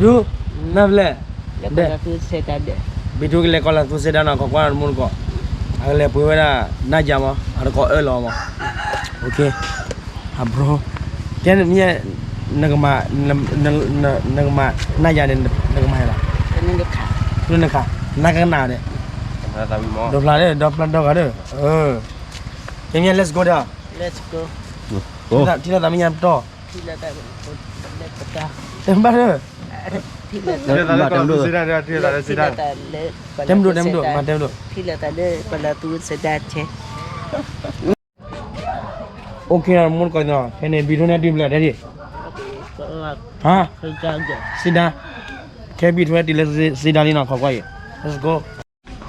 ဒူ, နၢ်ဖဲလဲၣ်, ဘံထူကလဲၤကီးလၢသူစဲဒၣ်နီၤ ခိးကွၢ်တမူတကိး, အကလဲၤပှ့ၤဝဲဒၣ် နါယၤမး အတကိးအၢၣ်လီၤမး, အဘျီ, ကဲမ့ၢ်, နကမၤ, နကမၤ နါယၤန့ၣ် နကမၤဟဲလီၤ, နခး, နကနၣ်န့ၣ်, ဒီဖျါဒီး ဒီဖျါဒီဂၤဒီး, ကဲမ့ၢ် let's go ဒီး, ထံၣ်လိာ်သးမ့ၢ်ညါပတီၢ်, တဘၣ်ဒီး တဲမဒိၣ် တဲမဒိၣ် မၤတဲမဒိၣ်, အိၣ်ခ့နီၤ မူတကိးနီၤ ခဲန့ၣ် ဘံထူန့ၣ်တုၤဖဲလဲၣ်တဲဒံး, ဟါ, စံဒါ, ခဲဘံထူန့ၣ်တုၤလၢစံဒါလံနီၤ ခိးကွၢ်အံၤ, let's go.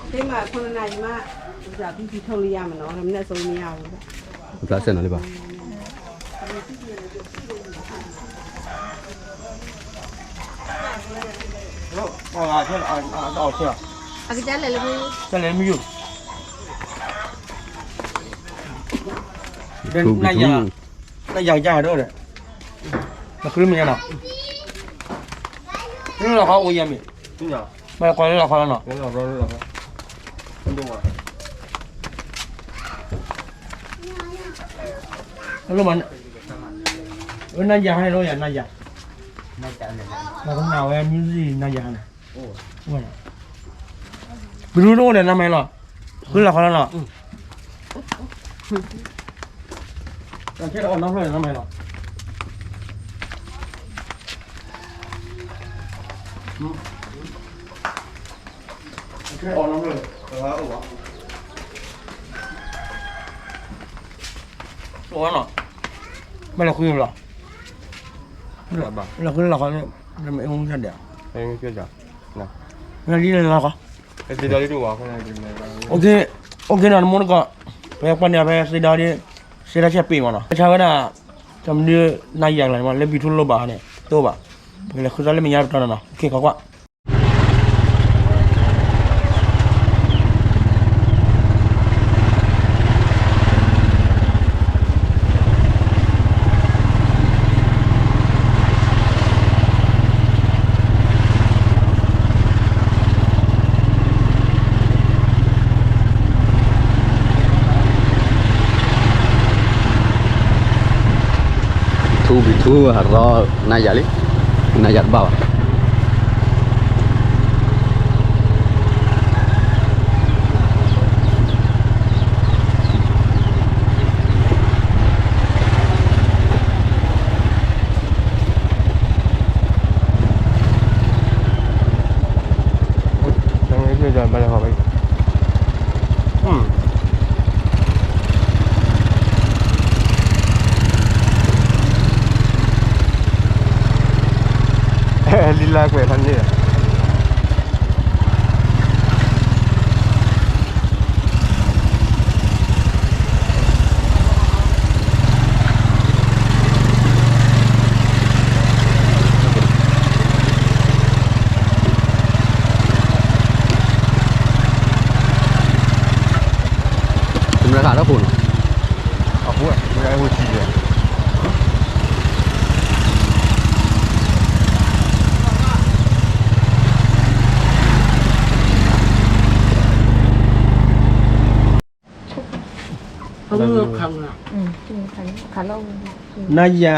နယၤကစၢ်ဒိၣ်ဒီး, နခရံာ်မ့ၢ်ညါနီၤ, လၢလီၤခီအိၣ်ယၤမ့ၢ်, မ့ၢ်လီၤခီလၢလီၤခီလီၤနီၤ, လၢမၤ, နယၤဟဲလီၤယၤ နယၤ, မၤကနၣ်ဝဲ music နယၤန့ၣ်, ဘုရူတအိၣ်ဒီးနမၤလီၤ, ဃုလီၤခီလီၤနီၤ, ခဲအီၣ်နီၢ်ဖျၢၣ်န့ၣ် နမၤလီၤ, ခဲအီၣ်နီၢ်ဖျၢၣ်, အိၣ်နီၤ, ဘၣ်လဲၤဃုလီၤ, လဲၤဃုလီၤခီ, မ့ၢ်အူကဒဲး, လီၤခီ, အိၣ်ခ့နီၤ နမူတကိး, ပကွၢ်န့ၣ်ဖဲစံဒါဒီး, စံဒါဆဲးပ့ၤမးနီၤ ကဆါဝဲဒၣ်, ကမနုၤနယၤကလါန့ၣ်မး လၢဘံထူလိၣ်ဘၣ်န့ၣ် တအိၣ်ဘၣ်, ပကလဲၤဃုသီလၢမဲာ်ညါပတီၢ်နီၤနီၤ အိၣ်ခ့ ခိးကွၢ် ဘံထူ ဘံထူ ဟးရီ နါယၤလံ, နါယၤတဘၣ်ဘၣ်. လံလါကွဲးဖးန့ၣ် တမ့ၢ်ခးလၢခိၣ်နီၤ, အဃိ မ့ၢ်အဃိထံယဲၢ် နါယၤ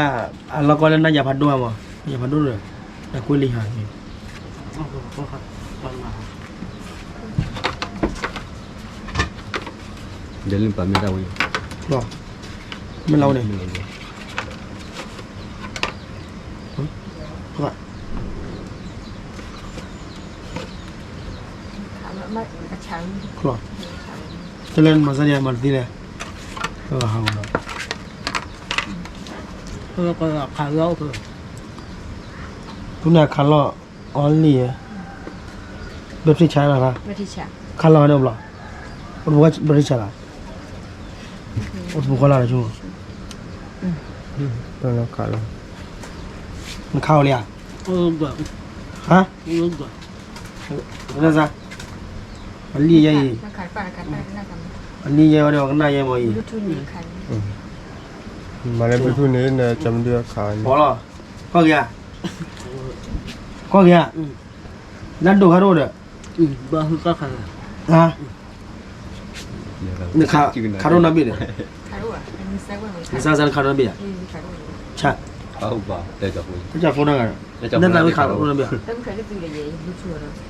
အလီၢ်ကီလၢနါယၤဖးဒိၣ်မး, နါယၤဖးဒိၣ်ဒီး တၢ်ကွ့လံဟးန့ၣ် ဒ်လၢပာ်မ့ၢ်တၢ်ဝဲ, မ့ၢ်လီၤဝဲန့ၣ်, တလဲၤမၤစၢၤန့ၣ် မၤတသ့လဲၣ်, ဟးဂီၤလီၤ, ဖုနၤခးလီၤ အီလံ, ဘၣ်ထံၣ်ဆါလီၤ, ခါလီၤန့ၣ်ဘျီ, အိၣ်တပူၤဘၣ်ထံၣ်ဆါလီၤ, အိၣ်တပူၤဃီလၢ်လီၤဆိ, နခါအီၤလံဧါ, ဟါ, အလံယဲအံၤ, အလံယဲဝဲဒီးကနၣ်ယဲမ့ၢ်အံၤ, မၤလၢ Bluetooth န့ၣ် နကမဒုအခါန့ၣ်, လီၤ, ခီၣ်က့ၤဧါ, ကီၢ်က့ၤဧါ, လၢဒိၣ်ခါတအိၣ်ဒီး, ဟါ, နခးတအိၣ်နီတဘ့ၣ်ဒီး, နစါစါနခးတအိၣ်နီတဘ့ၣ်ဧါ, ဆၣ်, တၢ်ဖိနီတဂၤ, နသးဝံၣ်ခးတအိၣ်နီတဘ့ၣ်ဧါ, နကၠီတဖိနီတဂၤဘၣ်နီၤ, နကၠီဖိနီတဂၤ,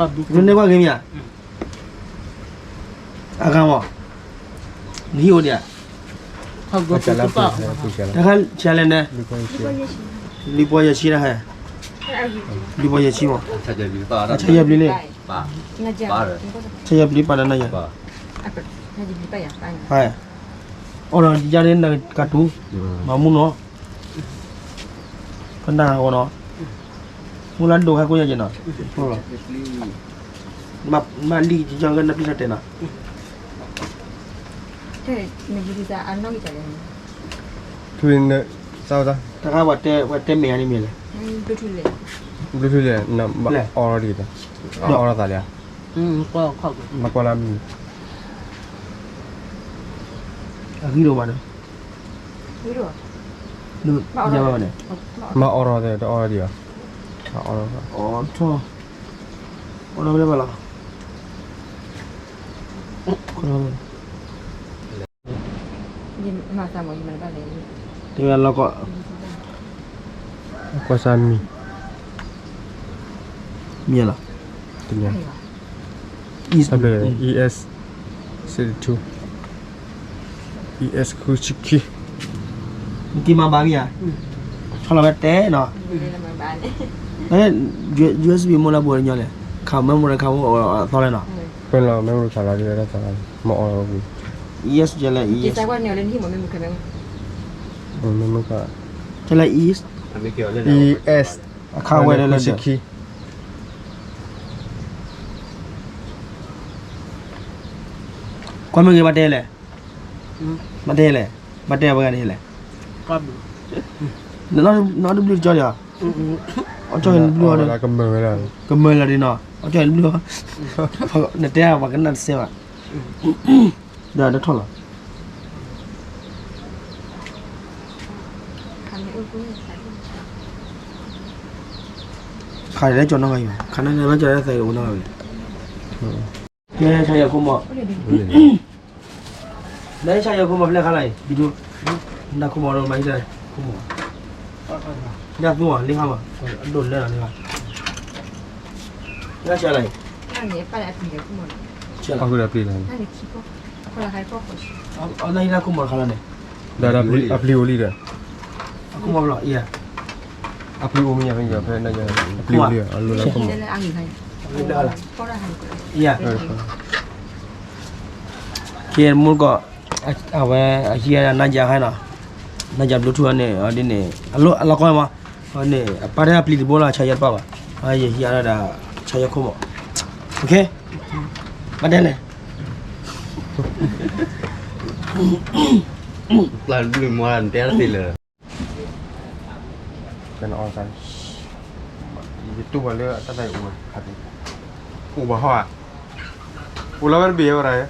နကွၢ်ဂ့ၤမ့ၢ်ဧါ အဂၤမး, နဟံၣ်အိၣ်ဒံးဧါ, တခါဆံးလဲၣ်န့ၣ်, လွံၢ်ပီၢ်ယဲၢ်ဆံတခါ, လွံၢ်ပီၢ်ယဲၢ်ဆံမး, အဆၣ်ယဲၢ်ပျံၤလံ, ဆၣ်ယဲၢ်ပျံၤပာ်ဒီးနၤယဲၢ်, အီၣ်ဒီးယၤန့ၣ်နကတူၢ်, မၤမူနီၤ ကနၣ်အီၤနီၤ, မူလၢဒိၣ်ဟဲကိးညါက့ၤနီၤ, မၤလံကကီကနၢ်ပျံၤထီၣ်တဲာ်နီၤ, ထွံၣ်န့ၣ်, တခါပှၤတဲမဲာ်ညါန့ၣ်မ့ၢ်လဲၣ်, Bluetooth လဲၣ်, ဘၣ်အီၣ်လီၤဒံး, အီၣ်လီၤသးလံဧါ, မၤကွၢ်လၢမံၤ, အဂံၢ်ဒိၣ်မးဒီး, မၤအီၣ်လီၤသး, တအီၣ်လီၤဒံးဘၣ်, အီၣ်ထီၣ်, အီၣ်လီၤဝဲလၢဘၣ်လီၤ, တဲဝဲလီၤကီး, ကွၢ်စၢ်မံၤ, မံၤလီၤ, တညါ, East, East, sixty-two, East ဃုဆံခံ, နက့ၤမၤဘၣ်မ့ၢ်ဧါ, ဆီလီၤဝဲတဲနီၤ, န USB မိၢ်လၢပှဲၤညီလဲၣ်, ခး memory card အသီလဲၣ်နီၤ, ပလီၤ memory card လီၤဒ်ဝဲဒၣ်သီလီၤ, မၤအီၣ်လီၤဝဲ, East ကဲလဲၣ်, East, memory card ကဲလဲၣ်, East, East အခါဝဲလၢလၢ ဃုဆံခံ, ကွၢ်မ့ၢ်ဂ့ၤ ဘၣ်တဲလဲၣ်, ဘၣ်တဲလဲၣ်, ဘၣ်တဲဝဲဂၤန့ၣ်လဲၣ်, နီတဘျုးတကီဒီး, အကီၢ်န့ၣ်တဘျုး, ကမၢလီၤဒ်နီၤ, အကီၢ်န့ၣ်တဘျုး, နတဲပှၤကနၣ်တစဲးဘၣ်, ဒီးတထီၣ်လီၤ ခးလၢကၠီနီၢ်ဂၤအံၤ, ခးန့ၣ်လၢကၠီလၢသးအိၣ်နီၢ်ဂၤအံၤ, ကဲ ဆါယီၤခိၣ်မီၢ်, လၢဆါယီၤခိၣ်မီၢ်ဖျဲၣ်ခါလၢအံၤ, ဒ်ဒိၣ်, နခိၣ်မီၢ်ဒီးမၤအံၤတၢ်, ခိၣ်မီၢ်, ညၣ်သူမး လ့ဟါမး, အဒိၣ်လၢလီၤလ့ဟါ, လၢဆါလၢအံၤ, ဆါလၢအံၤ, အလၢဟံၣ်လၢခိၣ်မီၢ်တခါလၢန့ၣ်, ဒီးအပျံၤအိၣ်လံဒီး, အခိၣ်မီၢ်ဘျီ, အပျံၤအိၣ်မ့ၢ်ယၤဖဲညါဖဲန့ၣ်, အပျံၤအိၣ်လံ, အလိၣ်လၢခိၣ်မီၢ်, ကဲမူကီၢ်, အဝဲအဟံၣ်အနါယၤဟဲနီၤ, နါယၤ Bluetooth န့ၣ် ဒ်န့ၣ် အလီၤကီမး, န့ၣ် အပၢ်တဲအပျံၤတဘိလီၤ ဆါယီၤတပၢ်ဘၣ်, ယဟံၣ်အါဒၣ် ဆါယီၤခိၣ်မီၢ်, ဘၣ်တဲလဲၣ်, ပျၢ်ဘျုးမီၢ်တဲတသ့လၢ ကနအီၣ်တၢ်, ယတူၢ်ဘၣ်လၢအတၢ်သးအိၣ်ဝဲ, အိၣ်ဘၣ်ဟီၣ်ဧါ, အိၣ်လီၤဝဲတဘ့ၣ်ဝဲဒၣ်,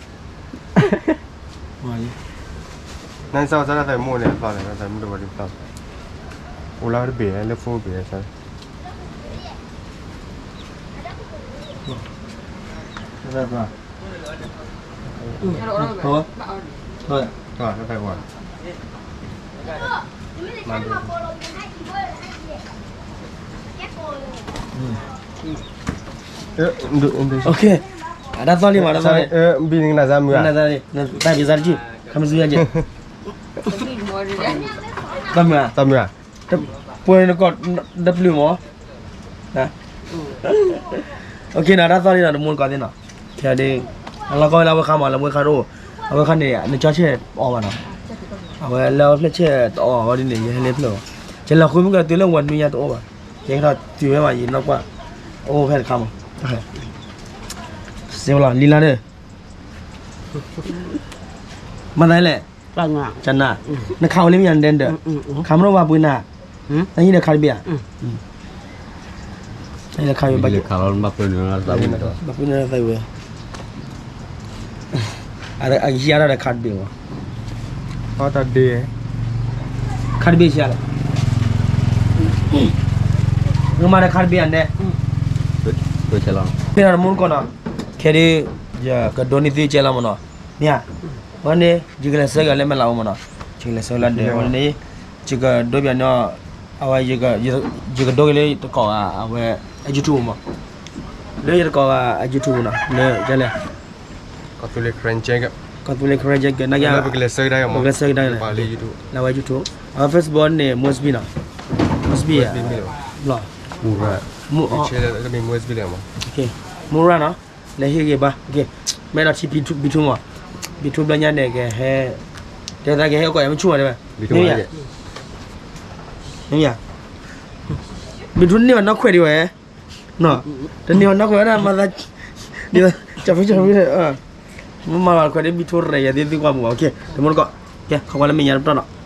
နစၢ်စၢ်တၢ်သးမူန့ၣ်အသီလဲၣ်, တၢ်သးမူတဝဲဒ်သီ, အိၣ်လီၤဝဲတဘ့ၣ်လၢ phone ဘ့ၣ်စၢ် အတၢ်သီၣ်လံမး, တၢ်သီၣ်လံ, ဘံၣ်နကနၣ်စၢ်မုၢ်ဧါ, တၢ်ဘံၣ်စၢ်တကံၢ်, ခမ့ၢ်စူၢ်ယါက့ၤ, တၢ်မုၢ်ဧါ, တၢ်မုၢ်ဧါ, ပှဲၤနကီၢ်တပျုာ်မး, န, န, တၢ်သီၣ်လံနီၤ တမူတကိးသ့ၣ်နီၤ, ဒ်, အလီၤကီဝဲလၢအဝဲခါမး လၢအဝဲခါတအိၣ်, အဝဲခါန့ၣ် နကၠီဆဲးတအီၣ်ဘၣ်နီၤ, အဝဲလၢအဝဲဖျၢၣ်ဆဲးတအီၣ်ဝဲဒ်န့ၣ် ယဟဲလၢဖျၢၣ်ဘၣ်, ယလီၤဃုမုၢ်ကတုၤလၢဝဲနွံညါတအိၣ်ဘၣ်, ယကထီၣ်တုၤဝဲမး ယနီၢ်ကွၢ်, အိၣ်ဖဲတခါမး, စ့ဝဲလီၤ လံလါန့ၣ် မၤသးလဲၣ်, ကနၣ်, နခးအိၣ်လံမ့ၢ်ယၤနဒဲနဒၢး, ခးမ့ၢ်တအိၣ်ဘၣ်ပှ့ၤနၤ, နဟံၣ်ဒီးခးတဘ့ၣ်ဧါ, နဟံၣ်ဒီးခးဘၣ်ပှ့ၤနၤ, ဘၣ်ပှ့ၤနၤသးဝဲ, အကဟံးအါထီၣ်ဒီး card တဘ့ၣ်မး, တၢ်ဒ့, card တဘ့ၣ်ဆံးလဲၣ်, မ့ၢ်မၤဒီး card တဘ့ၣ်အနဲ, မ့ၢ်ဒီးမူတကိးနီၤ, ခဲဒုး ယကဒိးန့ၢ်သုကဲလီၤမးနီၤ, မ့ၢ်ဧါ, ဝဲန့ၣ် ယကလဲၤဆၢက့ၤလၢမဲာ်လးအိၣ်မးနီၤ, ယကလဲၤဆၢက့ၤလၢဒဲးဝဲန့ၣ်, ယကဒိးဘၣ်နီၤ, အဝဲ ယကဒိးက့ၤလၢတကိးဂၤအဝဲ အ YouTube မး, လၢယတကိးဂၤအ YouTube နီၤ, လၢယလဲၣ် ကီၢ်သူလ့ၤ Karen Jack, ကီၢ်သူလ့ၤ Karen Jack ကဲ, နက ပကလဲၤဆၢကဒါယၤမး, ပကလဲၤဆၢကဒါယၤ, လၢအဝဲ YouTube, အဝဲ Facebook န့ၣ် Mosby နီၤ, Mosby, ဘျီ, မူရၢ်, မူရၢ်နီၤ, လဲၤဟ့ၣ်ဂ့ၤဘၣ်, မ့ၢ်ဒီးထံ B two မး, B two ဘျီညါန့ၣ် ကဟဲ, တဲသးကဟဲအိၣ်ကီးယၤမ့ၢ်ဆူၣ်မးတဲဝဲ, မ့ၢ်ဧါ, မ့ၢ်ဧါ, B two န့ၢ်ဘၣ်နီၢ်ခွဲးဒံးဝဲ တန့ၢ်ဘၣ်နီၢ်ခွဲးဝဲဒၣ်မၤသး, ကၠီဖုကၠီဖု, မ့ၢ်မၤလီၤခွဲးဒ် B two ရဲၣ်ယၤသ့ၣ်သုကွၢ်မူဘၣ်, တမူတကိး, ကဲ ခီကွၢ်လၢမဲာ်ညါတပတီၢ်နီၤ,